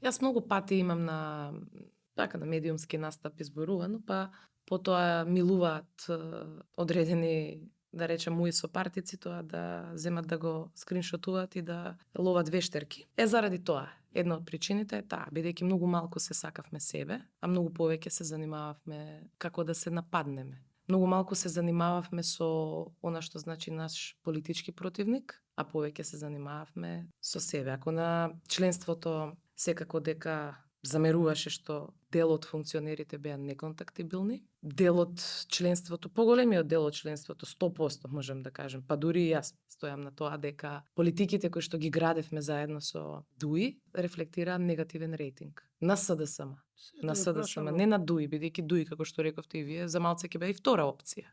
Јас многу пати имам на медиумски настапи зборувано, па потоа милуваат одредени, да речем, мои сопартици тоа да земат да го скриншотуваат и да ловат вештерки. Заради тоа, една од причините е таа, бидејќи многу малку се сакавме себе, а многу повеќе се занимававме како да се нападнеме. Многу малку се занимававме со она што значи наш политички противник, а повеќе се занимававме со себе. Ако на членството секако дека замеруваше што дел од функционерите беа неконтактибилни, дел од членството, поголемиот дел од членството, 100% можем да кажем, па дури и јас стојам на тоа дека политиките кои што ги градевме заедно со ДУИ рефлектираа негативен рейтинг. На СДСМ. На СДСМ, не на ДУИ, бидејќи ДУИ, како што рековте и вие, за малце ќе беа и втора опција.